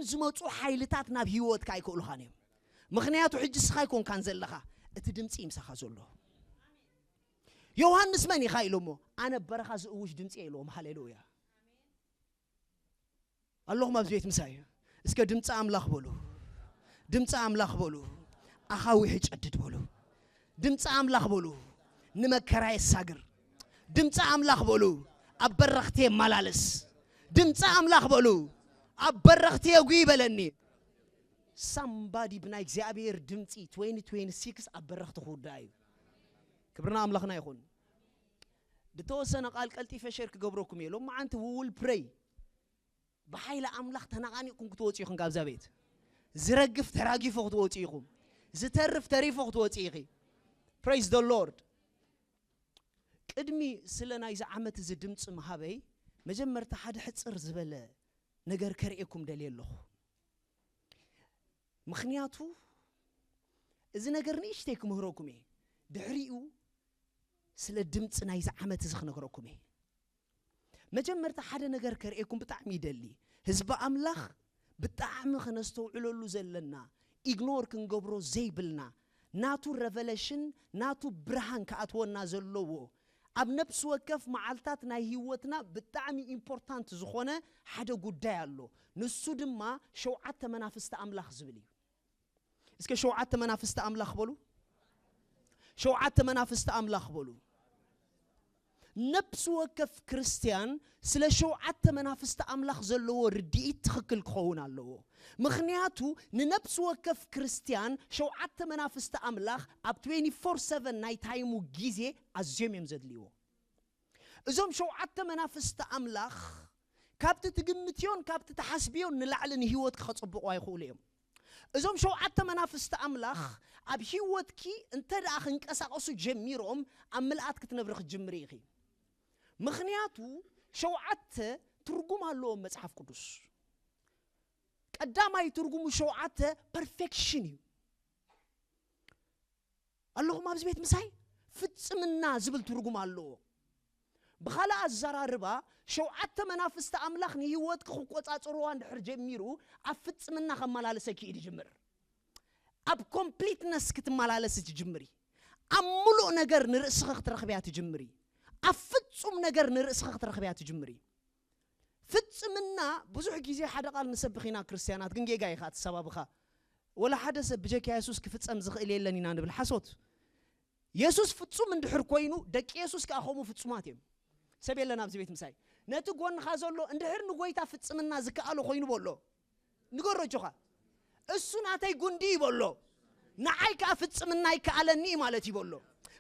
ዝመፁ ሓይልታት ናብ ህይወትካ ኣይክእሉኻን እዮም። ምኽንያቱ ሕጂ እስኻ ኣይኮንካን ዘለኻ፣ እቲ ድምፂ እዩ ምሳኻ ዘሎ። ዮሃንስ መን ኢኻ ኢሎሞ? ኣነ በረኻ ዝእውጅ ድምፂ እየ ኢልዎም። ሃሌሉያ። ኣለኹም ኣብዚ ቤት ምሳይ? እስከ ድምፂ ኣምላኽ በሉ። ድምፂ ኣምላኽ በሉ። ኣኻዊሕ ይጨድድ በሉ። ድምፂ ኣምላኽ በሉ። ንመከራ የሳግር። ድምፂ ኣምላኽ በሉ። ኣብ በረኽቲ የመላለስ። ድምፂ ኣምላኽ በሉ። ኣብ በረኽቲ የጉ ይበለኒ። ሳምባዲ ብናይ እግዚኣብሔር ድምፂ twenty twenty-six ኣብ በረኽቲ ክውዳእ እዩ። ክብርና ኣምላኽና ይኹን። ዝተወሰነ ቃል ቀልጢፈ ሸር ክገብረኩም እየ። ሎመዓንቲ we will pray። ብሓይሊ ኣምላኽ ተናቓኒቕኩም ክትወፁ ኢኹም ካብዛ ቤት። ዝረግፍ ተራጊፎ ክትወፁ ኢኹም። ዝተርፍ ተሪፎ ክትወፁ ኢኺ። Praise the Lord። ቅድሚ ስለ ናይዚ ዓመት እዚ ድምፂ ምሃበይ መጀመርታ ሓደ ሕፅር ዝበለ ነገር ከርእየኩም ደልየ ኣለኹ። ምኽንያቱ እዚ ነገር ንእሽተይ ክምህረኩም እየ። ድሕሪኡ ስለ ድምፂ ናይዚ ዓመት እዚ ክነግረኩም እየ። መጀመርታ ሓደ ነገር ከርእየኩም ብጣዕሚ ይደሊ። ህዝቢ ኣምላኽ ብጣዕሚ ከነስተውዕለሉ ዘለና፣ ኢግኖር ክንገብሮ ዘይብልና፣ ናቱ ረቨለሽን፣ ናቱ ብርሃን ክኣትወና ዘለዎ፣ ኣብ ነፍሲ ወከፍ መዓልታት ናይ ህይወትና ብጣዕሚ ኢምፖርታንት ዝኾነ ሓደ ጉዳይ ኣሎ። ንሱ ድማ ሸውዓተ መናፍስቲ ኣምላኽ ዝብል እዩ። እስከ ሸውዓተ መናፍስቲ ኣምላኽ በሉ። ሸውዓተ መናፍስቲ ኣምላኽ በሉ። ነፍሲ ወከፍ ክርስትያን ስለ ሸውዓተ መናፍስቲ ኣምላኽ ዘለዎ ርድኢት ትኽክል ክኸውን ኣለዎ። ምኽንያቱ ንነፍሲ ወከፍ ክርስትያን ሸውዓተ መናፍስቲ ኣምላኽ ኣብ twenty-four seven ናይ ታይሙ ግዜ ኣዝዮም እዮም ዘድልይዎ። እዞም ሸውዓተ መናፍስቲ ኣምላኽ ካብቲ ትግምትዮን ካብቲ ትሓስብዮን ንላዕሊ ንህይወትኪ ከጸብቑ ኣይኽእሉ እዮም። እዞም ሸውዓተ መናፍስቲ ኣምላኽ ኣብ ህይወትኪ እንተ ደኣ ክንቀሳቐሱ ጀሚሮም፣ ኣብ ምልኣት ክትነብሪ ክትጅምሪ ኢኺ። ምኽንያቱ ሸውዓተ ትርጉም ኣለዎም መጽሓፍ ቅዱስ። ቀዳማይ ትርጉሙ ሸውዓተ ፐርፌክሽን እዩ። ኣለኹም ኣብዚ ቤት ምሳይ? ፍጽምና ዝብል ትርጉም ኣለዎ። ብኻልእ ኣዘራርባ፣ ሸውዓተ መናፍስቲ ኣምላኽ ንህይወትኪ ክቆጻጸርዋ እንድሕር ጀሚሩ፣ ኣብ ፍጽምና ከመላለሰኪ እዩ ዝጅምር። ኣብ ኮምፕሊትነስ ክትመላለሲ ትጅምሪ። ኣብ ምሉእ ነገር ንርእስኺ ክትረኽብያ ትጅምሪ። ኣብ ፍጹም ነገር ንርእስኺ ክትረኽብያ ትጅምሪ። ፍጽምና ብዙሕ ግዜ ሓደ ቃል ንሰብኽ ኢና ክርስትያናት፣ ግን ጌጋ ኢኻ ትሰባብኻ። ወላ ሓደ ሰብ ብጀካ የሱስ ክፍጸም ዝኽእል የለን ኢና ንብል። ሓሶት። የሱስ ፍጹም እንድሕር ኮይኑ፣ ደቂ የሱስ ከኣ ከምኡ ፍጹማት እዮም። ሰብ የለን ኣብዚ ቤት ምሳይ? ነቲ ጎንኻ ዘሎ እንድሕር ንጎይታ ፍጽምና ዝከኣሎ ኮይኑ በሎ። ንገሮ ኣጆኻ። እሱ ናተይ ጉንዲ እዩ በሎ። ንዓይ ከኣ ፍጽምና ይከኣለኒ እዩ ማለት እዩ በሎ።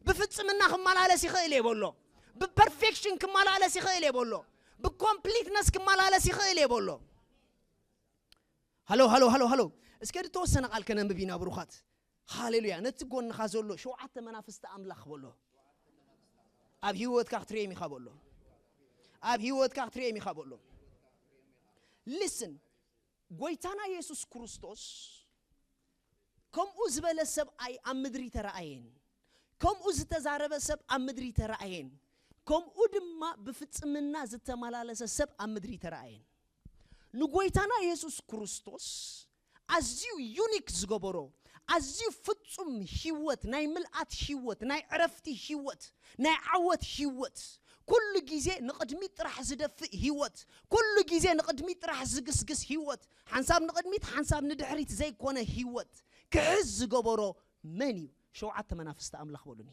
ብፍጽምና ክመላለስ ይኽእል እየ በሎ። ብፐርፌክሽን ክመላለስ ይኽእል እየ በሎ። ብኮምፕሊትነስ ክመላለስ ይኽእል እየ በሎ። ሃሎ፣ ሃሎ፣ ሃሎ፣ ሃሎ። እስከ ዝተወሰነ ቃል ከነንብብ ኢና ብሩኻት። ሃሌሉያ። ነቲ ጎንኻ ዘሎ ሸውዓተ መናፍስቲ ኣምላኽ በሎ። ኣብ ህይወትካ ክትርእዮም ኢኻ በሎ። ኣብ ህይወትካ ክትርእዮም ኢኻ በሎ። ሊስን፣ ጎይታና የሱስ ክርስቶስ ከምኡ ዝበለ ሰብኣይ ኣብ ምድሪ ተረኣየን። ከምኡ ዝተዛረበ ሰብ ኣብ ምድሪ ተረኣየን። ከምኡ ድማ ብፍጽምና ዝተመላለሰ ሰብ ኣብ ምድሪ ተረኣየን። ንጎይታና የሱስ ክርስቶስ ኣዝዩ ዩኒክ ዝገበሮ፣ ኣዝዩ ፍጹም ህይወት፣ ናይ ምልኣት ህይወት፣ ናይ ዕረፍቲ ህይወት፣ ናይ ዓወት ህይወት፣ ኩሉ ግዜ ንቕድሚት ጥራሕ ዝደፍእ ህይወት፣ ኩሉ ግዜ ንቕድሚት ጥራሕ ዝግስግስ ህይወት፣ ሓንሳብ ንቕድሚት ሓንሳብ ንድሕሪት ዘይኮነ ህይወት ክሕዝ ዝገበሮ መን እዩ? ሸውዓተ መናፍስቲ ኣምላኽ በሉኒ።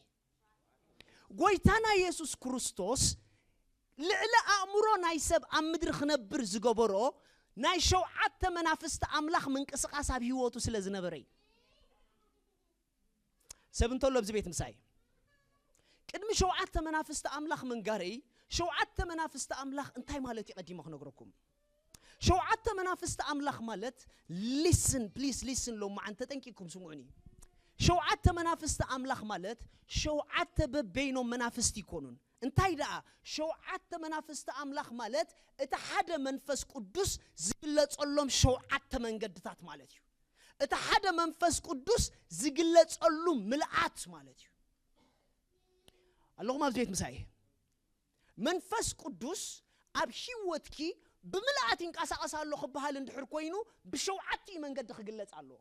ጎይታና የሱስ ክርስቶስ ልዕሊ ኣእምሮ ናይ ሰብ ኣብ ምድሪ ክነብር ዝገበሮ ናይ ሸውዓተ መናፍስቲ ኣምላኽ ምንቅስቓስ ኣብ ህይወቱ ስለ ዝነበረ እዩ። ሰብ እንተሎ ኣብዚ ቤት ምሳይ፣ ቅድሚ ሸውዓተ መናፍስቲ ኣምላኽ ምንጋረይ፣ ሸውዓተ መናፍስቲ ኣምላኽ እንታይ ማለት እዩ ቀዲመ ክነግረኩም። ሸውዓተ መናፍስቲ ኣምላኽ ማለት፣ ሊስን ፕሊስ፣ ሊስን ሎማዓንቲ ተጠንቂቅኩም ስምዑኒ። ሸውዓተ መናፍስቲ ኣምላኽ ማለት ሸውዓተ በበይኖም መናፍስቲ ይኮኑን። እንታይ ደኣ፣ ሸውዓተ መናፍስቲ ኣምላኽ ማለት እቲ ሓደ መንፈስ ቅዱስ ዝግለጸሎም ሸውዓተ መንገድታት ማለት እዩ። እቲ ሓደ መንፈስ ቅዱስ ዝግለጸሉ ምልኣት ማለት እዩ። ኣለኹም ኣብዚ ቤት ምሳይ? መንፈስ ቅዱስ ኣብ ህይወትኪ ብምልኣት ይንቀሳቐስ ኣሎ ክበሃል እንድሕር ኮይኑ፣ ብሸውዓቲኡ መንገዲ ክግለጽ ኣለዎ።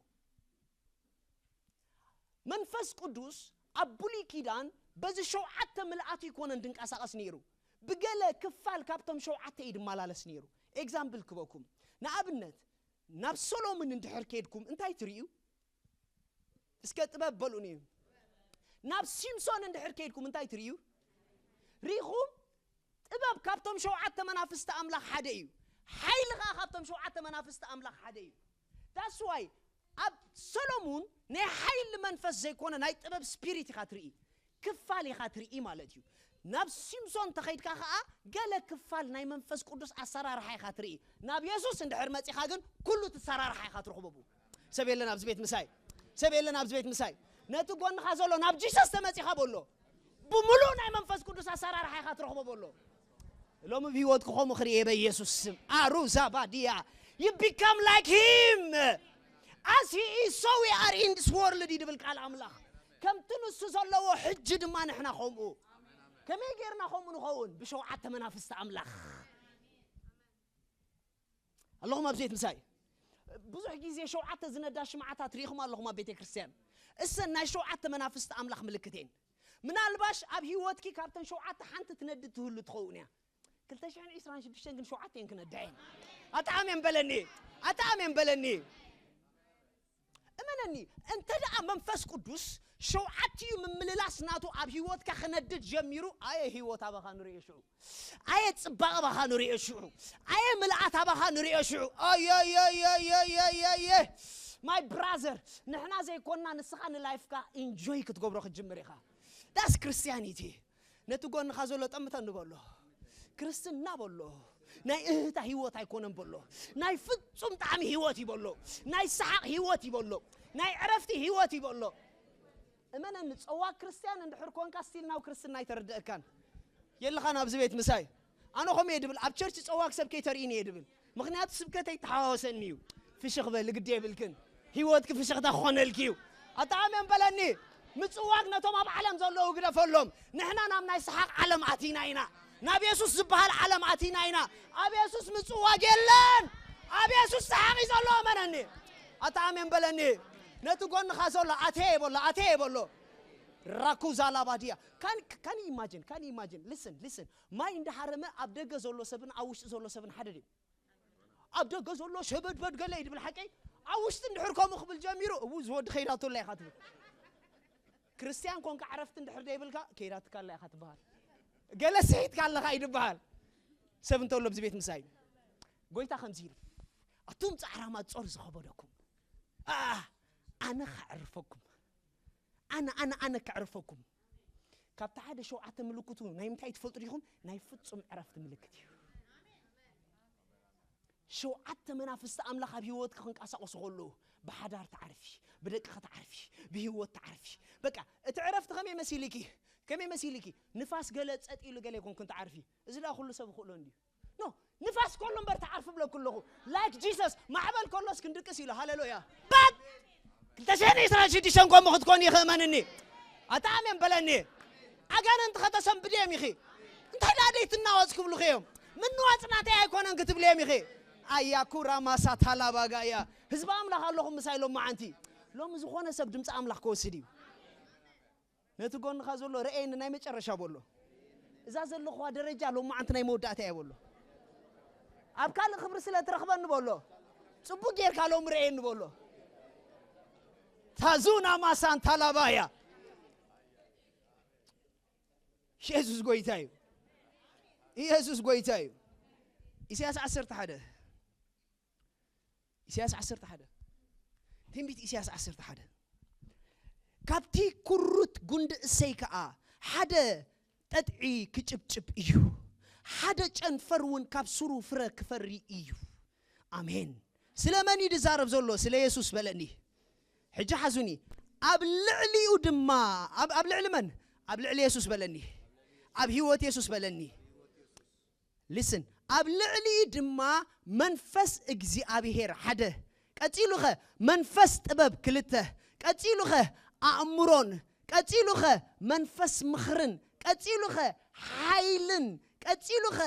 መንፈስ ቅዱስ ኣብ ብሉይ ኪዳን በዚ ሸውዓተ ምልኣት ይኮነን ድንቀሳቐስ ነይሩ። ብገለ ክፋል ካብቶም ሸውዓተ እዩ ድመላለስ ነይሩ። ኤግዛምፕል ክበኩም። ንኣብነት፣ ናብ ሰሎሞን እንድሕር ከድኩም እንታይ ትርእዩ? እስከ ጥበብ በሉኒ። ናብ ሲምሶን እንድሕር ከድኩም እንታይ ትርእዩ? ሪኹም? ጥበብ ካብቶም ሸውዓተ መናፍስቲ ኣምላኽ ሓደ እዩ። ሓይሊ ኸዓ ካብቶም ሸውዓተ መናፍስቲ ኣምላኽ ሓደ እዩ። That's why ኣብ ሰሎሙን ናይ ሓይሊ መንፈስ ዘይኮነ ናይ ጥበብ ስፒሪት ኢኻ ትርኢ፣ ክፋል ኢኻ ትርኢ ማለት እዩ። ናብ ሲምሶን ተኸይድካ ኸዓ ገለ ክፋል ናይ መንፈስ ቅዱስ ኣሰራርሓ ኢኻ ትርኢ። ናብ የሱስ እንድሕር መጺኻ ግን ኩሉ እቲ ኣሰራርሓ ኢኻ ትረኽቦ። ሰብ የለን ኣብዚ ቤት ምሳይ፣ ሰብ የለን ኣብዚ ቤት ምሳይ። ነቲ ጎንኻ ዘሎ ናብ ጂሰስ ተመጺኻ በሎ። ብምሉእ ናይ መንፈስ ቅዱስ ኣሰራርሓ ኢኻ ትረኽቦ በሎ። ሎሚ ብህይወትኩ ከምኡ ክርእየ በኢየሱስ ስም። ኣሩዛ ባዲያ። You become like him. As he is, so we are in this world እዩ ድብል ቃል ኣምላኽ። ከምቲ ንሱ ዘለዎ ሕጂ ድማ ንሕና ከምኡ። ከመይ ጌርና ከምኡ ንኸውን? ብሸውዓተ መናፍስቲ ኣምላኽ። ኣለኹም ኣብዚ ቤት ምሳይ? ብዙሕ ግዜ ሸውዓተ ዝነዳ ሽምዓታት ርኢኹም ኣለኹም ኣብ ቤተ ክርስቲያን። እሰን ናይ ሸውዓተ መናፍስቲ ኣምላኽ ምልክት እየን። ምናልባሽ ኣብ ህይወትኪ ካብተን ሸውዓተ ሓንቲ ትነድድ ትህሉ ትኸውን እያ። ክልተ ሽሕን ዕስራን ሽዱሽተን ግን ሸውዓተ እየን ክነዳ እየን። ኣጣዕም እየን በለኒ። ኣጣዕም እየን በለኒ። እመነኒ፣ እንተ ደኣ መንፈስ ቅዱስ ሸውዓቲኡ ምምልላስ ናቱ ኣብ ህይወትካ ክነድድ ጀሚሩ፣ ኣየ ህይወት ኣባኻ ንርእዮ ሽዑ። ኣየ ጽባቐ ኣባኻ ንርእዮ ሽዑ። ኣየ ምልኣት ኣባኻ ንርእዮ ሽዑ። ኣየየየየየየ። My brother፣ ንሕና ዘይኮንና ንስኻ ንላይፍካ ኢንጆይ ክትገብሮ ክትጅምር ኢኻ። That's Christianity። ነቲ ጎንኻ ዘሎ ጠምተ ንበሎ። ክርስትና በሎ። ናይ እህታ ህይወት ኣይኮነን በሎ። ናይ ፍጹም ጣዕሚ ህይወት ይበሎ። ናይ ሰሓቕ ህይወት ይበሎ። ናይ ዕረፍቲ ህይወት ይበሎ። እመነኒ፣ ጸዋግ ክርስትያን እንድሕር ኮንካ ስቲል ናው ክርስትና ኣይተረድአካን። የለኻን ኣብዚ ቤት ምሳይ። ኣነ ከምኡ እየ ድብል፣ ኣብ ቸርች ጸዋግ ሰብ ከይተርእይኒ እየ ድብል። ምኽንያቱ ስብከተይ ተሓዋወሰኒ እዩ። ፍሽኽ በል፣ ግዲ የብልክን። ህይወትኪ ፍሽኽታ ክኾነልኪ እዩ። ኣጣዕም እየን በለኒ። ምጽዋግ ነቶም ኣብ ዓለም ዘለዉ ግደፈሎም። ንሕና ናብ ናይ ሰሓቕ ዓለም ኣቲና ኢና። ናብ የሱስ ዝበሃል ዓለም ኣቲና ኢና። ኣብ የሱስ ምጽዋግ የለን። ኣብ የሱስ ሰሓቕ እዩ ዘሎ፣ እመነኒ። ኣጣዕም እየን በለኒ። ነቲ ጎንኻ ዘሎ ኣቴ በሎ፣ ኣቴ በሎ። ራኩዛ ላባድያ። Can, can you imagine? Can you imagine? Listen, listen. ማይ እንዳሃረመ ኣብ ደገ ዘሎ ሰብን ኣብ ውሽጢ ዘሎ ሰብን ሓደ ድዩ? ኣብ ደገ ዘሎ ሸበድበድ ገለ እዩ ድብል ሓቀይ። ኣብ ውሽጢ እንድሕር ከምኡ ክብል ጀሚሩ፣ እው፣ እዚ ወዲ ከይዳቶ ኣላ ኢኻ ትብል። ክርስትያን ኮንካ ዕረፍቲ እንድሕር ደይብልካ፣ ከይዳትካ ኣላ ኢኻ ትበሃል። ገለ ስሒትካ ኣለኻ እዩ ድበሃል። ሰብ እንተሎ ኣብዚ ቤት ምሳይ። ጎይታ ከምዚ ኢሉ፣ ኣቱም ጻዕራማት ጾር ዝኸበደኩም፣ ኣ-፣ ኣነ ከዕርፈኩም። ኣነ፣ ኣነ፣ ኣነ ከዕርፈኩም። ካብቲ ሓደ ሸውዓተ ምልክቱ ናይ ምንታይ ትፈልጡ ዲኹም? ናይ ፍጹም ዕረፍቲ ምልክት እዩ። ሸውዓተ መናፍስቲ ኣምላኽ ኣብ ህይወትካ ክንቀሳቐሱ ከለዉ፣ ብሓዳር ትዓርፊ፣ ብደቅኺ ትዓርፊ፣ ብህይወት ትዓርፊ። በቃ፣ እቲ ዕረፍቲ ከመይ መሲልኪ? ከመይ መሲልኪ? ንፋስ ገለ ጸጥ ኢሉ ገለ ይኮንኩን ትዓርፊ። እዚ ደኣ ኩሉ ሰብ ይኽእሎ እንድዩ። ኖ፣ ንፋስ ከሎ እምበር ትዓርፊ ብለኩ ኣለኹ። ላይክ ጂሰስ፣ ማዕበል ከሎስ ክንድቅስ ኢሉ፣ ሃሌሉያ። ባት! ክልተ ሽሕን ዕስራን ሽዱሽተን ከምኡ ክትኮን ይኽእመንኒ። ኣታ ኣሜን በለኒ። ኣጋንንቲ ከተሰንብድዮም ኢኺ። እንታይ ደኣ ደይትናወጽ ክብሉኺ እዮም። ምንዋጽ ናተይ ኣይኮነን ክትብልዮም ኢኺ። ኣያ ኩራ ማሳ ታላባጋያ። ህዝቢ ኣምላኽ ኣለኹም ምሳይ ሎማዓንቲ። ሎሚ ዝኾነ ሰብ ድምፂ ኣምላኽ ክወስድ እዩ። ነቲ ጎንኻ ዘሎ ርኤኒ ናይ መጨረሻ በሎ። እዛ ዘለኹዋ ደረጃ ሎማዓንቲ ናይ መወዳእታ እያ በሎ። ኣብ ካልእ ክብሪ ስለ ትረኽበኒ በሎ። ጽቡቅ ጌርካ ሎሚ ርኤኒ በሎ። ታዙና ማሳን ታላባያ። ኢየሱስ ጎይታ እዩ። ኢየሱስ ጎይታ እዩ። ኢሳያስ ዓሰርተ ሓደ። ኢሳያስ ዓሰርተ ሓደ። ትንቢት ኢሳያስ ዓሰርተ ሓደ። ካብቲ ኩሩት ጉንዲ እሰይ ከኣ ሓደ ጠጥዒ ክጭብጭብ እዩ፣ ሓደ ጨንፈር እውን ካብ ሱሩ ፍረ ክፈሪ እዩ። ኣሜን። ስለ መን እዩ ዝዛረብ ዘሎ? ስለ የሱስ በለኒ። ሕጂ ሓዙኒ። ኣብ ልዕሊኡ ድማ፣ ኣብ፣ ኣብ ልዕሊ መን? ኣብ ልዕሊ የሱስ በለኒ። ኣብ ህይወት የሱስ በለኒ። ሊስን፣ ኣብ ልዕሊኡ ድማ መንፈስ እግዚኣብሄር ሓደ፣ ቀጺሉኸ መንፈስ ጥበብ ክልተ፣ ቀጺሉኸ ኣእምሮን፣ ቀጺሉኸ መንፈስ ምኽርን፣ ቀጺሉኸ ሓይልን፣ ቀጺሉኸ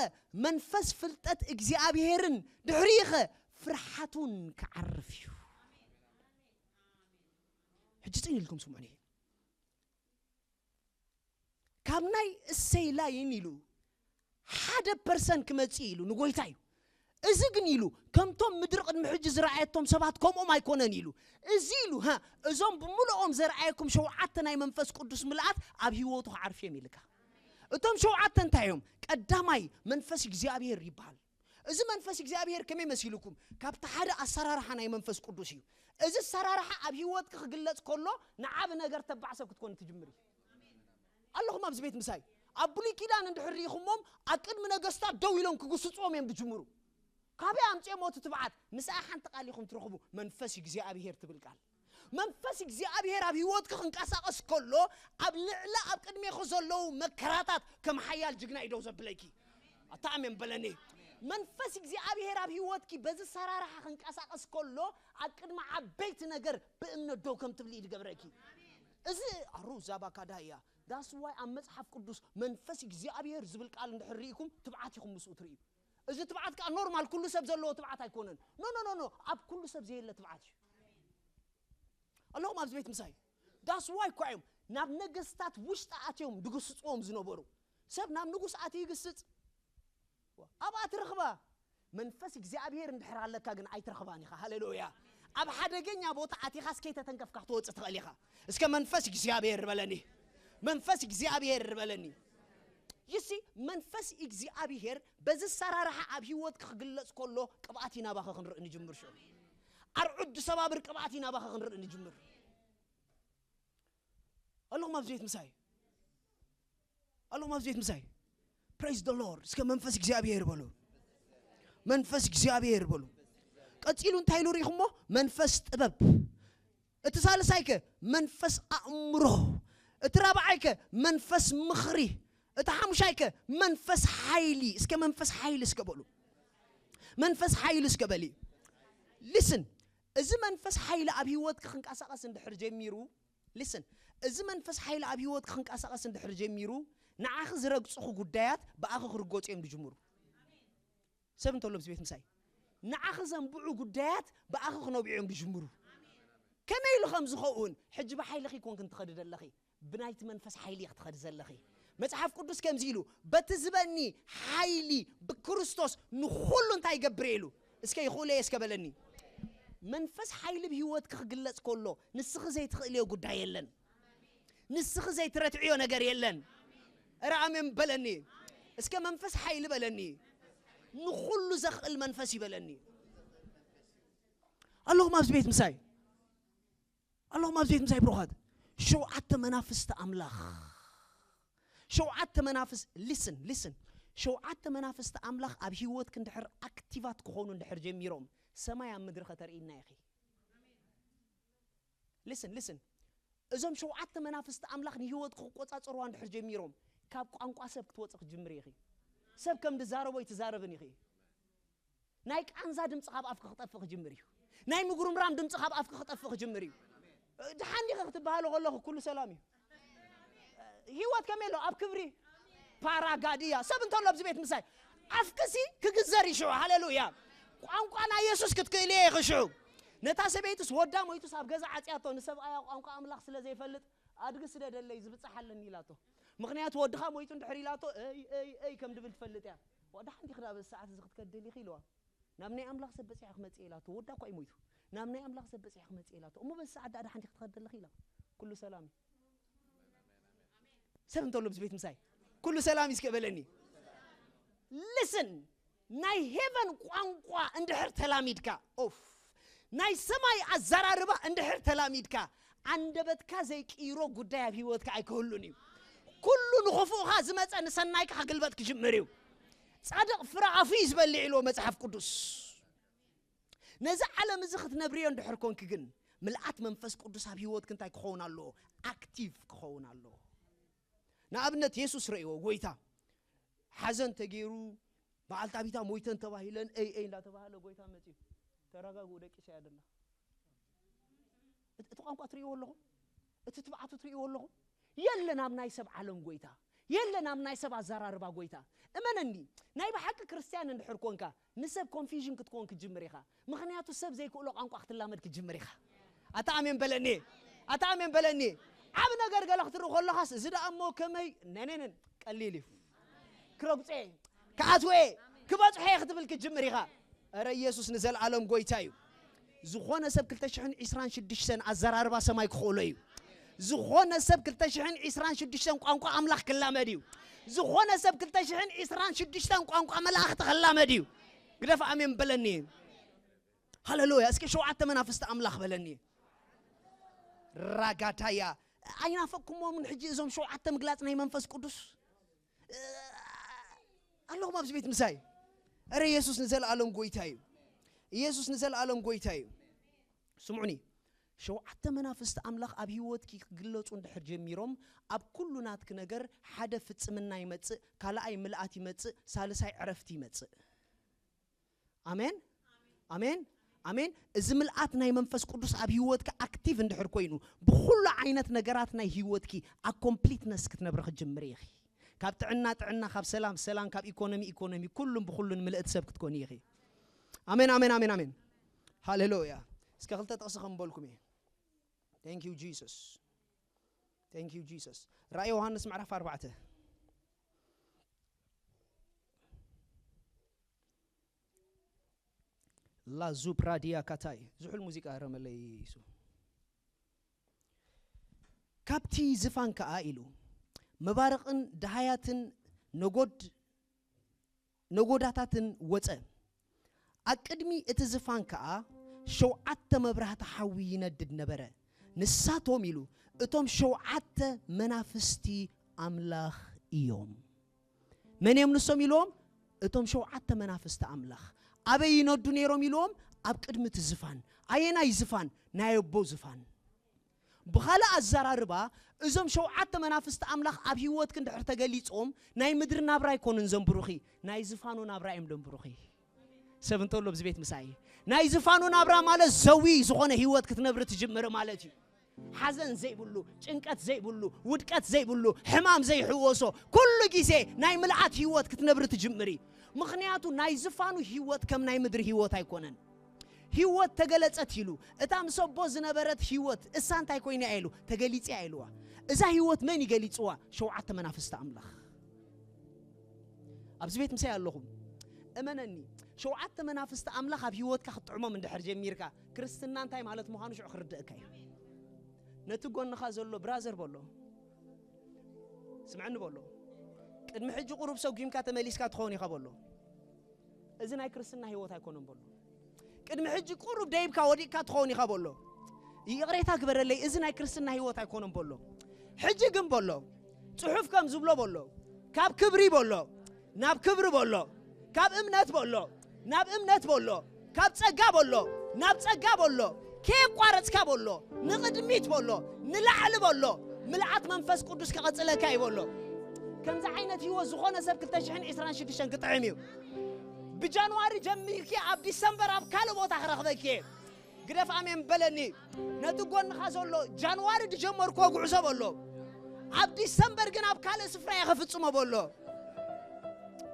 መንፈስ ፍልጠት እግዚኣብሄርን ድሕሪኸ ፍርሓቱን ክዓርፍ እዩ። ሕጂ ጽን ኢልኩም ስምዑኒ። ካብ ናይ እሰይ ላይን ኢሉ ሓደ ፐርሰንት ክመጽእ ኢሉ ንጎይታ እዩ። እዚ ግን ኢሉ ከምቶም ምድሪ ቅድሚ ሕጂ ዝረኣየቶም ሰባት ከምኦም ኣይኮነን ኢሉ። እዚ ኢሉ ሃ እዞም ብምልኦም ዘርኣየኩም ሸውዓተ ናይ መንፈስ ቅዱስ ምልኣት ኣብ ህይወቱ ክዓርፍ እዮም ኢልካ። እቶም ሸውዓተ እንታይ እዮም? ቀዳማይ መንፈስ እግዚኣብሔር ይበሃል። እዚ መንፈስ እግዚኣብሔር ከመይ መሲልኩም? ካብቲ ሓደ ኣሰራርሓ ናይ መንፈስ ቅዱስ እዩ። እዚ ኣሰራርሓ ኣብ ህይወትኪ ክግለጽ ከሎ ንዓብ ነገር ተባዕ ሰብ ክትኮን ትጅምሪ። ኣለኹም ኣብዚ ቤት ምሳይ ኣብ ብሉይ ኪዳን እንድሕር ርኢኹሞም ኣብ ቅድሚ ነገስታት ደው ኢሎም ክግስጽዎም እዮም ዝጅምሩ። ካበይ ኣምጺኦም እቲ ትብዓት? ምሳኣ ሓንቲ ቃል ኢኹም ትረኽቡ። መንፈስ እግዚኣብሔር ትብል ቃል። መንፈስ እግዚኣብሔር ኣብ ህይወትኪ ክንቀሳቐስ ከሎ ኣብ ልዕሊ ኣብ ቅድሜኺ ዘለዉ መከራታት ከም ሓያል ጅግና እዩ ደው ዘብለኪ። ኣታ ኣሜን በለኒ። መንፈስ እግዚኣብሔር ኣብ ህይወትኪ በዚ ሰራርሓ ክንቀሳቐስ ከሎ ኣብ ቅድሚ ዓበይቲ ነገር ብእምነት ደው ከም ትብሊ እዩ ዝገብረኪ። እዚ ኣሩ ዛባካዳያ ዳስ ዋይ ኣብ መጽሓፍ ቅዱስ መንፈስ እግዚኣብሔር ዝብል ቃል እንድሕር ርኢኩም ትብዓት ኢኹም ምስኡ ትርእዩ። እዚ ትብዓት ከዓ ኖርማል ኩሉ ሰብ ዘለዎ ትብዓት ኣይኮነን። ኖ ኖ ኖ ኖ ኣብ ኩሉ ሰብ ዘየለ ትብዓት እዩ። ኣለኹም ኣብዚ ቤት ምሳይ ዳስ ዋይ እኳ እዮም ናብ ነገስታት ውሽጢ ኣትዮም ድግስፅዎም ዝነበሩ። ሰብ ናብ ንጉስ ኣትዩ ይግስፅ ኣብኣ ትረኽባ። መንፈስ እግዚኣብሔር እንድሕር ኣለካ ግን ኣይትረኽባን ኢኻ። ሃሌሉያ። ኣብ ሓደገኛ ቦታ ኣቲኻስ ከይተተንከፍካ ክትወፅእ ትኽእል ኢኻ። እስከ መንፈስ እግዚኣብሔር በለኒ። መንፈስ እግዚኣብሔር በለኒ። ይሲ መንፈስ እግዚኣብሔር በዚ ሰራርሓ ኣብ ህይወት ክግለጽ ከሎ ቅብኣት እዩ ናባኸ ክንርኢ ንጅምር ሽዑ። ኣርዑድ ዝሰባብር ቅብኣት እዩ ናባኸ ክንርኢ ንጅምር። ኣለኹም ኣብዚ ቤት ምሳይ ኣለኹም ኣብዚ ቤት ምሳይ ፕሬዝ ደ ሎርድ። እስከ መንፈስ እግዚኣብሔር በሉ። መንፈስ እግዚኣብሔር በሉ። ቀጺሉ እንታይ ኢሉ ርኢኹሞ? መንፈስ ጥበብ። እቲ ሳልሳይከ መንፈስ ኣእምሮ። እቲ ራብዓይከ መንፈስ ምኽሪ። እቲ ሓሙሻይከ መንፈስ ሓይሊ። እስከ መንፈስ ሓይሊ እስከ በሉ። መንፈስ ሓይሊ እስከ በሊ። ሊስን እዚ መንፈስ ሓይሊ ኣብ ህይወትኪ ክንቀሳቐስ እንድሕር ጀሚሩ ሊስን እዚ መንፈስ ሓይሊ ኣብ ህይወትኪ ክንቀሳቐስ እንድሕር ጀሚሩ ንዓኺ ዝረግፅኹ ጉዳያት ብኣኺ ክርገፁ እዮም ዝጅምሩ። ሰብ እንተሎ ኣብዚ ቤት ምሳይ ንዓኺ ዘንብዑ ጉዳያት ብኣኺ ክነብዑ እዮም ዝጅምሩ። ከመይ ኢሉ ከም ዝኸውን ሕጂ ብሓይልኺ ይኮንክን ትኸዲ ዘለኺ፣ ብናይቲ መንፈስ ሓይሊ ክትኸዲ ዘለኺ። መጽሓፍ ቅዱስ ከምዚ ኢሉ በቲ ዝበኒ ሓይሊ ብክርስቶስ ንኹሉ እንታይ ይገብር ኢሉ እስከ ይኽእሎ እየ እስከ በለኒ። መንፈስ ሓይሊ ብህይወትኪ ክግለጽ ከሎ ንስኺ ዘይትኽእልዮ ጉዳይ የለን። ንስኺ ዘይትረትዕዮ ነገር የለን። እረ ኣሜን በለኒ። እስከ መንፈስ ሓይሊ በለኒ። ንኹሉ ዘኽእል መንፈስ ይበለኒ። ኣለኹም ኣብዚ ቤት ምሳይ ኣለኹም ኣብዚ ቤት ምሳይ ብሩኻት። ሸውዓተ መናፍስቲ ኣምላኽ ሸውዓተ መናፍስ ሊስን ሊስን ሸውዓተ መናፍስቲ ኣምላኽ ኣብ ህይወትክ እንድሕር ኣክቲቫት ክኾኑ እንድሕር ጀሚሮም ሰማይ ኣብ ምድሪ ከተርእይና ኢኺ። ሊስን ሊስን እዞም ሸውዓተ መናፍስቲ ኣምላኽ ንህይወትክ ክቆጻጸርዋ እንድሕር ጀሚሮም ካብ ቋንቋ ሰብ ክትወጽእ ክትጅምር ኢኺ። ሰብ ከም ድዛረቦ ኣይትዛረብን ኢኺ። ናይ ቃንዛ ድምፂ ካብ ኣፍኪ ክጠፍእ ክጅምር እዩ። ናይ ምጉርምራም ድምፂ ካብ ኣፍኪ ክጠፍእ ክጅምር እዩ። ድሓን ዲኸ ክትበሃሉ ከለኹ ኩሉ ሰላም እዩ። ህይወት ከመይ ኣሎ ኣብ ክብሪ ፓራጋድያ ሰብ እንተሎ ኣብዚ ቤት ምሳይ ኣፍክሲ ክግዘር ይሽዑ። ሃሌሉያ። ቋንቋ ናይ የሱስ ክትክእልየ ይኽሽዑ። ነታ ሰበይትስ ወዳ ሞይቱስ ኣብ ገዛ ዓፅያቶ ንሰብኣያ ቋንቋ ኣምላኽ ስለ ዘይፈልጥ ኣድጊ ስደደለይ ዝብፃሕ ኣለኒ ኢላቶ። ምኽንያቱ ወድኻ ሞይቱ እንድሕር ኢላቶ እይ እይ እይ ከም ድብል ትፈልጥ እያ። ወዳ ሓንቲ ክዳ በዚ ሰዓት እዚ ክትከደል ኢኺ ኢልዋ። ናብ ናይ ኣምላኽ ሰብ በጺሐ ክመጽእ ኢላቶ። ወዳ እኳ እዩ ሞይቱ። ናብ ናይ ኣምላኽ ሰብ በጺሐ ክመጽእ ኢላቶ። እሞ በዚ ሰዓት ደኣ ሓንቲ ክትኸደል ኢኺ ኢላ። ኩሉ ሰላም እዩ። ሰብ እንተሎ ብዚ ቤት ምሳይ ኩሉ ሰላም እዩ እስከ በለኒ። ሊስን ናይ ሄቨን ቋንቋ እንድሕር ተላሚድካ ኦፍ ናይ ሰማይ ኣዘራርባ እንድሕር ተላሚድካ ኣንደበትካ ዘይቅይሮ ጉዳይ ኣብ ህይወትካ ኣይክህሉን እዩ። ኩሉ ንኽፉእኻ ዝመፀ ንሰናይካ ክግልበጥ ክጅምር እዩ። ጻድቕ ፍረ ኣፉ እዩ ዝበልዕ ኢልዎ መጽሓፍ ቅዱስ። ነዚ ዓለም እዚ ክትነብርዮ እንድሕር ኮንኪ ግን ምልኣት መንፈስ ቅዱስ ኣብ ህይወትኪ እንታይ ክኸውን ኣለዎ? ኣክቲቭ ክኸውን ኣለዎ። ንኣብነት የሱስ ረእይዎ ጎይታ ሓዘን ተገይሩ በዓል ጣቢታ ሞይተን ተባሂለን እይ እይ እንዳተባሃለ ጎይታ መፅዩ ተረጋግኡ ደቂሰ እያ ደላ። እቲ ቋንቋ ትርእይዎ ኣለኹም? እቲ ትብዓቱ ትርእይዎ ኣለኹም? የለን ኣብ ናይ ሰብ ዓለም ጎይታ የለን ኣብ ናይ ሰብ ኣዘራርባ ጎይታ። እመነኒ፣ ናይ ብሓቂ ክርስትያን እንድሕር ኮንካ፣ ንሰብ ኮንፊዥን ክትኮን ክትጅምር ኢኻ። ምኽንያቱ ሰብ ዘይክእሎ ቋንቋ ክትላመድ ክትጅምር ኢኻ። ኣታ ኣሜን በለኒ። ኣታ ኣሜን በለኒ። ዓብ ነገር ገለ ክትርኢ ከለኻስ፣ እዚ ደኣ እሞ ከመይ? ነነነን፣ ቀሊል እዩ። ክረግጾ እየ፣ ክኣትዎ እየ፣ ክበጽሖ እየ ክትብል ክትጅምር ኢኻ። እረ ኢየሱስ ንዘለኣለም ጎይታ እዩ። ዝኾነ ሰብ ክልተ ሽሕን ዕስራን ሽዱሽተን ኣዘራርባ ሰማይ ክኽእሎ እዩ። ዝኾነ ሰብ ክልተ ሽሕን ዕስራን ሽዱሽተን ቋንቋ ኣምላኽ ክላመድ እዩ። ዝኾነ ሰብ ክልተ ሽሕን ዕስራን ሽዱሽተን ቋንቋ መላእኽቲ ክላመድ እዩ። ግደፍ ኣሜን በለኒ። ሃሌሉያ። እስኪ ሸውዓተ መናፍስቲ ኣምላኽ በለኒ። ራጋታያ። ኣይናፈቅኩሞምን ሕጂ እዞም ሸውዓተ ምግላጽ ናይ መንፈስ ቅዱስ? ኣለኹም ኣብዚ ቤት ምሳይ? እረ ኢየሱስ ንዘለኣለም ጎይታ እዩ። ኢየሱስ ንዘለኣለም ጎይታ እዩ። ስምዑኒ፣ ሸውዓተ መናፍስቲ ኣምላኽ ኣብ ህይወትኪ ክግለጹ እንድሕር ጀሚሮም፣ ኣብ ኩሉ ናትኪ ነገር ሓደ ፍጽምና ይመጽእ፣ ካልኣይ ምልኣት ይመጽእ፣ ሳልሳይ ዕረፍቲ ይመጽእ። ኣሜን፣ ኣሜን፣ ኣሜን። እዚ ምልኣት ናይ መንፈስ ቅዱስ ኣብ ህይወትካ ኣክቲቭ እንድሕር ኮይኑ፣ ብኹሉ ዓይነት ነገራት ናይ ህይወትኪ ኣብ ኮምፕሊትነስ ክትነብሪ ክትጅምሪ ኢኺ። ካብ ጥዕና ጥዕና፣ ካብ ሰላም ሰላም፣ ካብ ኢኮኖሚ ኢኮኖሚ፣ ኩሉን ብኹሉን ምልእቲ ሰብ ክትኮኒ ኢኺ። ኣሜን፣ ኣሜን፣ ኣሜን፣ ኣሜን። ሃሌሉያ። እስከ ክልተ ጥቕሲ ከም በልኩም እየ። Thank you Jesus. Thank you Jesus. ራእይ ዮሃንስ ምዕራፍ ኣርባዕተ። ላዙፕራዲያ ካታይ። ዝሑል ሙዚቃ ረመለይ ይሱ። ካብቲ ዝፋን ከኣ ኢሉ፣ መባርቕን ደሃያትን ነጎድ-፣ ነጎዳታትን ወጸ። ኣብ ቅድሚ እቲ ዝፋን ከኣ ሸውዓተ መብራህቲ ሓዊ ይነድድ ነበረ። ንሳቶም ኢሉ፣ እቶም ሸውዓተ መናፍስቲ ኣምላኽ እዮም። መን እዮም ንሶም ኢልዎም? እቶም ሸውዓተ መናፍስቲ ኣምላኽ። ኣበይ ይነዱ ነይሮም ኢልዎም? ኣብ ቅድሚ እቲ ዝፋን። ኣየናይ ዝፋን? ናይ ኣቦ ዝፋን። ብኻልእ ኣዘራርባ፣ እዞም ሸውዓተ መናፍስቲ ኣምላኽ ኣብ ህይወትኪ እንድሕር ተገሊጾም፣ ናይ ምድሪ ናብራ ኣይኮኑን ዘንብሩኺ፣ ናይ ዝፋኑ ናብራ እዮም ደንብሩኺ። ሰብ እንተሎ ኣብዚ ቤት ምሳይ፣ ናይ ዝፋኑ ናብራ ማለት ዘዊ ዝኾነ ህይወት ክትነብሪ ትጅምሪ ማለት እዩ። ሓዘን ዘይብሉ፣ ጭንቀት ዘይብሉ፣ ውድቀት ዘይብሉ፣ ሕማም ዘይሕወሶ፣ ኩሉ ግዜ ናይ ምልኣት ህይወት ክትነብሪ ትጅምሪ። ምኽንያቱ ናይ ዝፋኑ ህይወት ከም ናይ ምድሪ ህይወት ኣይኮነን። ህይወት ተገለጸት ኢሉ፣ እታ ምስ ኣቦ ዝነበረት ህይወት እሳ እንታይ ኮይና እያ ኢሉ፣ ተገሊጸ እያ ኢልዋ። እዛ ህይወት መን ይገሊጽዋ? ሸውዓተ መናፍስቲ ኣምላኽ። ኣብዚ ቤት ምሳይ ኣለኹም። እመነኒ፣ ሸውዓተ መናፍስቲ ኣምላኽ ኣብ ህይወትካ ክትጥዕሞም እንድሕር ጀሚርካ፣ ክርስትና እንታይ ማለት ምዃኑ ሽዑ ክርድእካ እዩ። ነቲ ጎንኻ ዘሎ ብራዘር በሎ፣ ስምዐኒ በሎ፣ ቅድሚ ሕጂ ቁሩብ ሰጒምካ ተመሊስካ ትኸውን ኢኻ በሎ። እዚ ናይ ክርስትና ህይወት ኣይኮነን በሎ። ቅድሚ ሕጂ ቁሩብ ደይብካ ወዲቕካ ትኸውን ኢኻ በሎ። ይቕሬታ ግበረለይ፣ እዚ ናይ ክርስትና ህይወት ኣይኮነን በሎ። ሕጂ ግን በሎ፣ ጽሑፍ ከም ዝብሎ በሎ፣ ካብ ክብሪ በሎ፣ ናብ ክብሪ በሎ፣ ካብ እምነት በሎ፣ ናብ እምነት በሎ፣ ካብ ጸጋ በሎ፣ ናብ ጸጋ በሎ፣ ከየቋረጽካ በሎ፣ ንቕድሚት በሎ፣ ንላዕሊ በሎ፣ ምልኣት መንፈስ ቅዱስ ከቐጽለካ እዩ በሎ። ከምዚ ዓይነት ህይወት ዝኾነ ሰብ ክልተ ሽሕን ዕስራን ሽዱሽተን ክጥዕም እዩ። ብጃንዋሪ ጀሚርኪ ኣብ ዲሰምበር ኣብ ካልእ ቦታ ክረኽበኪ እየ። ግደፍ ኣሜን በለኒ። ነቲ ጎንኻ ዘሎ ጃንዋሪ ዝጀመርክዎ ጉዕዞ በሎ፣ ኣብ ዲሰምበር ግን ኣብ ካልእ ስፍራ እየ ክፍጽሞ በሎ።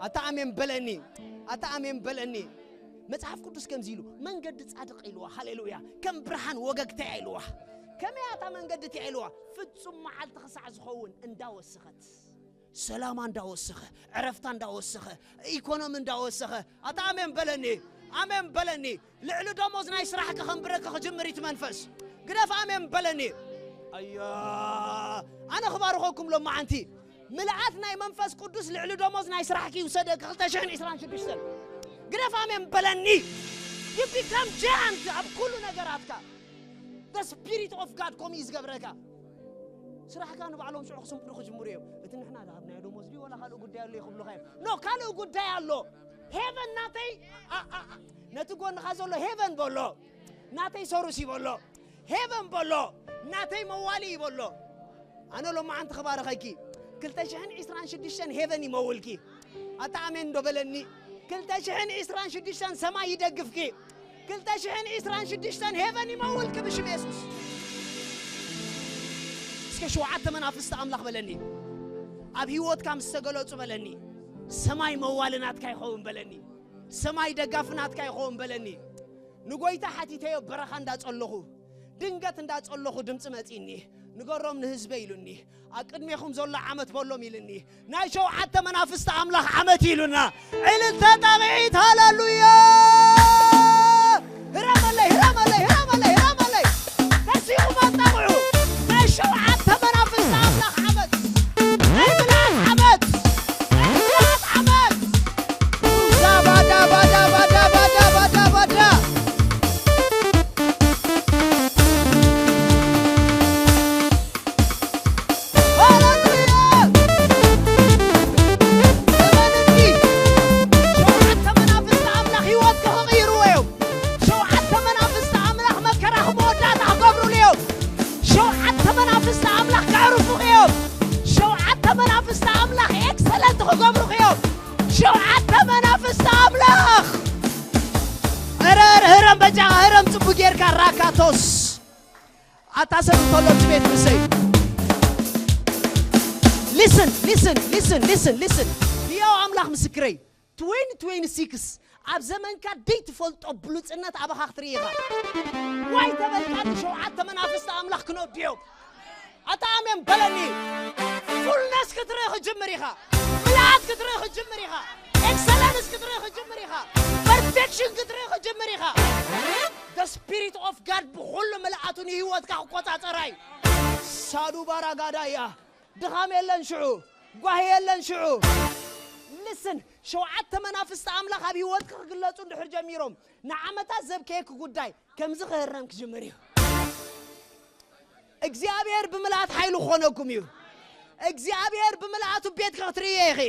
ኣታ ኣሜን በለኒ። ኣታ ኣሜን በለኒ። መጽሓፍ ቅዱስ ከምዚ ኢሉ፣ መንገዲ ጻድቕ ኢልዋ። ሃሌሉያ። ከም ብርሃን ወገግታ እያ ኢልዋ። ከመይ እያ እታ መንገዲ እቲኣ ኢልዋ? ፍጹም መዓልቲ ክሳዕ ዝኸውን እንዳወሰኸት፣ ሰላማ እንዳወሰኸ፣ ዕረፍታ እንዳወሰኸ፣ ኢኮኖሚ እንዳወሰኸ። ኣታ ኣሜን በለኒ። ኣሜን በለኒ። ልዕሊ ደሞዝ ናይ ስራሕካ ከንብረካ ክጅምር እዩ እቲ መንፈስ። ግደፍ ኣሜን በለኒ። ኣያ፣ ኣነ ክባርኸኩም ሎማዓንቲ። ምልኣት ናይ መንፈስ ቅዱስ ልዕሊ ደሞዝ ናይ ስራሕኪ ይውሰደኪ። ክልተ ሽሕን ዕስራን ሽዱሽተን። ግደፍ ኣሜን በለኒ። You become giant ኣብ ኩሉ ነገራትካ። The Spirit of God ከምኡ እዩ ዝገብረካ። ስራሕካ ንባዕሎም ሽዑ ክስንብዱ ክጅምሩ እዮም። እቲ ንሕና ድሃብ ናይ ደሞዝ ድዩ ወላ ካልእ ጉዳይ ኣሎ እዩ ክብሉኻ እዮም። ኖ፣ ካልእ ጉዳይ ኣሎ። ሄቨን ናተይ፣ ኣ፣ ኣ፣ ኣ፣ ነቲ ጎንኻ ዘሎ ሄቨን በሎ። ናተይ ሰሩስ ይበሎ። ሄቨን በሎ። ናተይ መዋሊ ይበሎ። ኣነ ሎማዓንቲ ክባርኸኪ። ክልተ ሽሕን ዕስራን ሽዱሽተን ሄቨን ይመውልኪ። ኣታ ኣሜን ዶ በለኒ። ክልተ ሽሕን ዕስራን ሽዱሽተን ሰማይ ይደግፍኪ። ክልተ ሽሕን ዕስራን ሽዱሽተን ሄቨን ይመውልኪ ብሽም የሱስ። እስከ ሸውዓተ መናፍስቲ ኣምላኽ በለኒ። ኣብ ህይወትካ ምስ ተገለጹ በለኒ፣ ሰማይ መዋልናትካ ይኸውን በለኒ፣ ሰማይ ደጋፍናትካ ይኸውን በለኒ። ንጎይታ ሓቲተዮ በረኻ እንዳጸለኹ፣ ድንገት እንዳጸለኹ ድምፂ መጺኒ። ንገሮም ንህዝበ ኢሉኒ፣ ኣብ ቅድሜኹም ዘሎ ዓመት በሎም ኢሉኒ። ናይ ሸውዓተ መናፍስቲ ኣምላኽ ዓመት ኢሉና። ዕልልታ ጣቕዒት፣ ሃለሉያ! ህረመለይ፣ ህረመለይ፣ ህረመለይ፣ ህረመለይ። ተሲኹም ኣጣቕዑ። ናይ ሸውዓተ መናፍስቲ ኣምላኽ ዓመት። ናይ ምልኣት ዓመት። ናይ ምልኣት ዓመት። ዛባዳ፣ ባዳ፣ ባዳ፣ ባዳ፣ ባዳ፣ ባዳ። ሃሌሉያ! እመንኒ፣ ሸውዓተ መናፍስቲ ኣምላኽ ህይወትኪ ክቕይርዎ እዮም። ሸውዓተ መናፍስቲ ኣምላኽ መከራኺ መወዳእታ ክገብሩሉ እዮም። ሸውዓተ መናፍስቲ ኣምላኽ ከዕርፉኺ እዮም። ሸውዓተ መናፍስቲ ኣምላኽ ኤክሰለንት ክገብሩኺ እዮም። ሸውዓተ መናፍስቲ ኣምላኽ። ኧረ፣ ኧረ፣ ህረም በጃኻ፣ ህረም ጽቡቕ ጌርካ ራካቶስ። ኣታ ሰብ እንተሎ እቲ ቤት ምስይ። Listen, listen, listen, listen, listen. ህያው ኣምላኽ ምስክረይ፣ twenty twenty-six ኣብ ዘመንካ ደይ ትፈልጦ ብሉጽነት ኣባኻ ክትርኢ ኢኻ። ዋይ ተበልካ፣ ሸውዓተ መናፍስቲ ኣምላኽ ክነድዮም። ኣታ ኣሜን በለኒ። ፉልነስ ክትርኢ ክጅምር ኢኻ። ምልኣት ክትርኢ ክጅምር ኢኻ። ኤክሰለንስ ክትርኢ ክጅምር ኢኻ። ፐርፌክሽን ክትርኢ ክጅምር ኢኻ። The Spirit of God ብኹሉ ምልኣቱ ንህይወትካ ክቆጻጸራ እዩ። ሳዱ ባራጋዳ እያ። ድኻም የለን ሽዑ፣ ጓሂ የለን ሽዑ። ልስን፣ ሸውዓተ መናፍስቲ ኣምላኽ ኣብ ህይወትካ ክግለጹ እንድሕር ጀሚሮም፣ ንዓመታት ዘብከየኪ ጉዳይ ከምዚ ክህረም ክጅምር እዩ። እግዚኣብሔር ብምልኣት ሓይሉ ክኾነኩም እዩ። እግዚኣብሔር ብምልኣቱ ቤትኪ ክትርእዮ ኢኺ።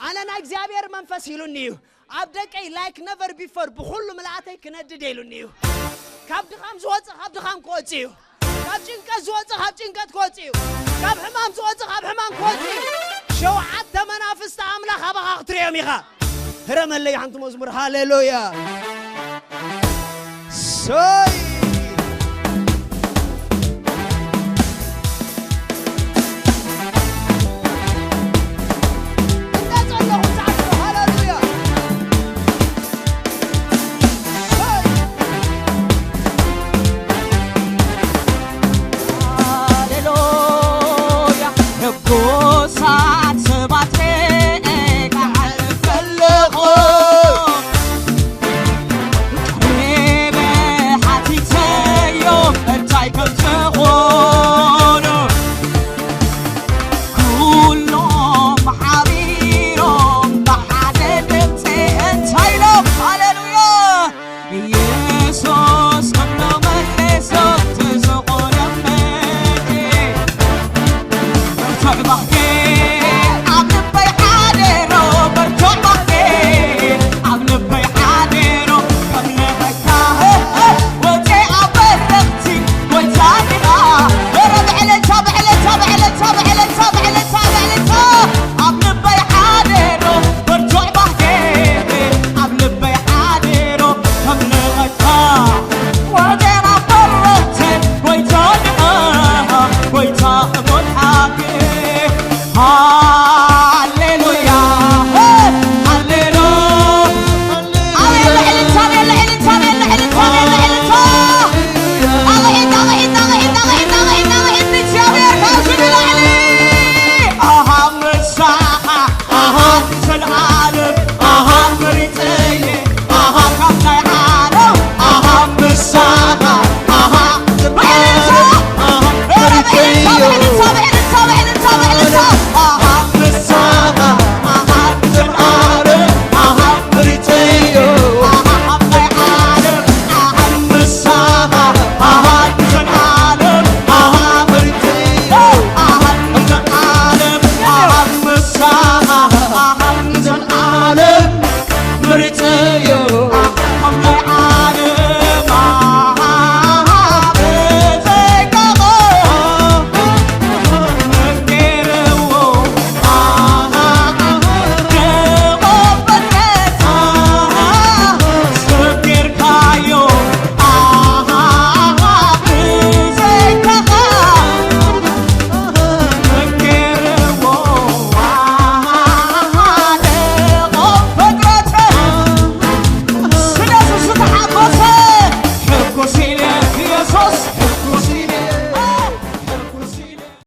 ኣነ ናይ እግዚኣብሔር መንፈስ ኢሉኒ እዩ። ኣብ ደቀይ like never before ብኹሉ ምልኣተይ ክነድድ ኢሉኒ እዩ። ካብ ድኻም ዝወፅእ ካብ ድኻም ክወፅእ እዩ። ካብ ጭንቀት ዝወፅእ ካብ ጭንቀት ክወፅእ እዩ። ካብ ሕማም ዝወፅእ ካብ ሕማም ክወፅእ እዩ። ሸውዓተ መናፍስቲ ኣምላኽ ኣባኻ ክትርእዮም ኢኻ። ህረመለይ ሓንቲ መዝሙር። ሃሌሉያ።